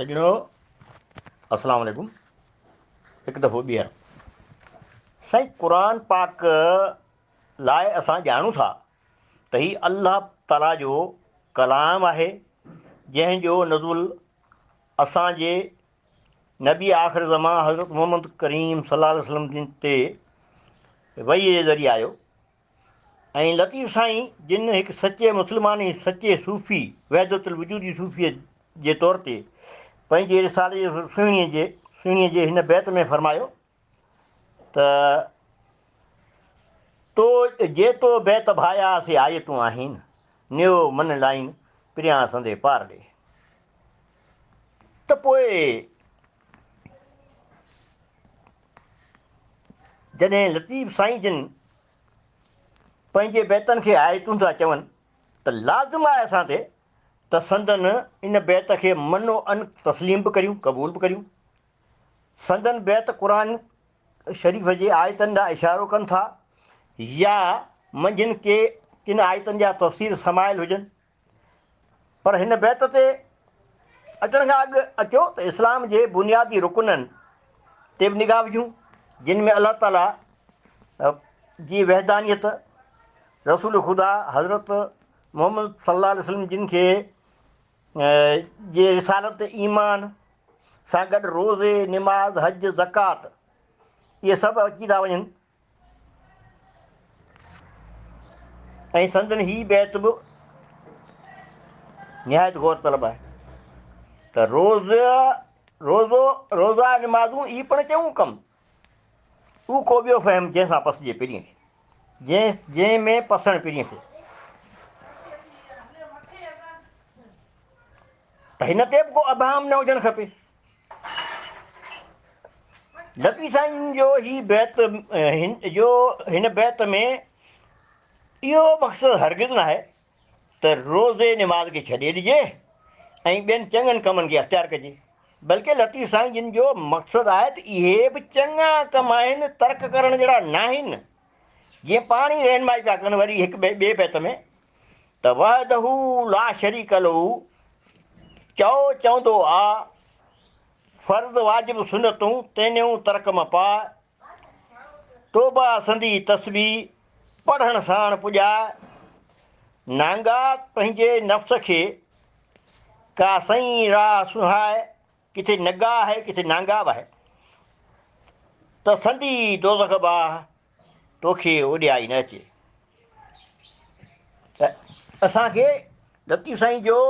سڄڻو السلام عليڪم هڪ دفعو ٻيهر سائين قرآن پاڪ لاء اسان ڄاڻون ٿا ته هي الله تعالي جو ڪلام آهي جنهن جو نزول اسان جي نبي آخر زمان حضرت محمد ڪريم صلي الله عليه وسلم جن تي وحي جي ذريعي آيو ۽ لطيف سائين جن هڪ سچي مسلمان ۽ سچي صوفي وحدت الوجودي صوفيء جي طور تي پنهنجي رسالي جي سهڻيء جي سهڻيء جي هن بيت ۾ فرمايو ته تو جي تو بيت ڀايا سي آيتون آهين نيو من لائين پريان سندي پار ڏي ته پوء جڏهن لطيف سائين جن پنهنجي بيتن کي آيتون ٿا چون ته لازم آهي اسان تي ته سندن ان بيت کي من و عن تسليم به ڪريون، قبول به ڪريون. سندن بيت قرآن شريف جي آيتن ڏانهن اشارو ڪن ٿا يا منجهن ڪي ڪن آيتن جا تفسير سمايل هجن. پر هن بيت تي اچڻ کان اڳ اچو ته اسلام جي بنيادي رڪنن تي به نگاهه وجهون، جن ۾ الله تعاليٰ جي وحدانيت، رسول خدا حضرت محمد صلي الله عليه وسلم جن کي جي رسالت تي ايمان سان گڏ روزي، نماز، حج، زڪوات اهي سڀ اچي ٿا وڃن. ۽ سندن هي بيت به نهايت غور طلب آهي ته روز روزو روزا نمازون اي پڻ چئون ڪم او ڪو ٻيو فهم جنهن سان پسجي پرينء کي جنهن جنهن ۾ پسڻ پرينء کي ته هن تي به ڪو ابهام نه هجڻ کپي لطيف سائين جو هي بيت جو هن بيت ۾ اهو مقصد هرگز ناهي ته روزي نماز کي ڇڏي ڏجي ۽ ٻين چڱن ڪمن کي اختيار ڪجي بلڪه لطيف سائين جن جو مقصد آهي ته اهي به چڱا ڪم آهن ترڪ ڪرڻ جهڙا ناهن جيئن پاڻ ئي رهنمائي پيا ڪن وري هڪ ٻئي بيت ۾ ته وحده لا شريڪ له چئو چوندو آ فرض واجب سنتون تينيون ترڪ م پاء توبه سندي تسبيح پڙهڻ ساڻ پڄاء نانگا پنهنجي نفس کي ڪا سئين راهه سونهاء ڪٿي نگا آهي ڪٿي نانگا به آهي ته سندي دوزخ باهه توکي اوڏيائي نه اچي ته اسان کي لطيف سائين جو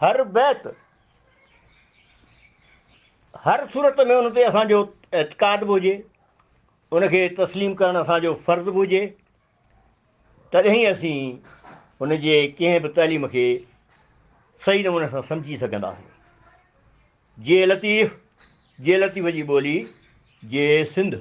هر بيت هر صورت ۾ ان تي اسان جو اعتقاد به هجي ان کي تسليم ڪرڻ اسان جو فرض به هجي تڏهن ئي اسين ان جي ڪنهن به تعليم کي صحيح نموني سان سمجهي سگهنداسين جي لطيف جي لطيف جي ٻولي جي سنڌ.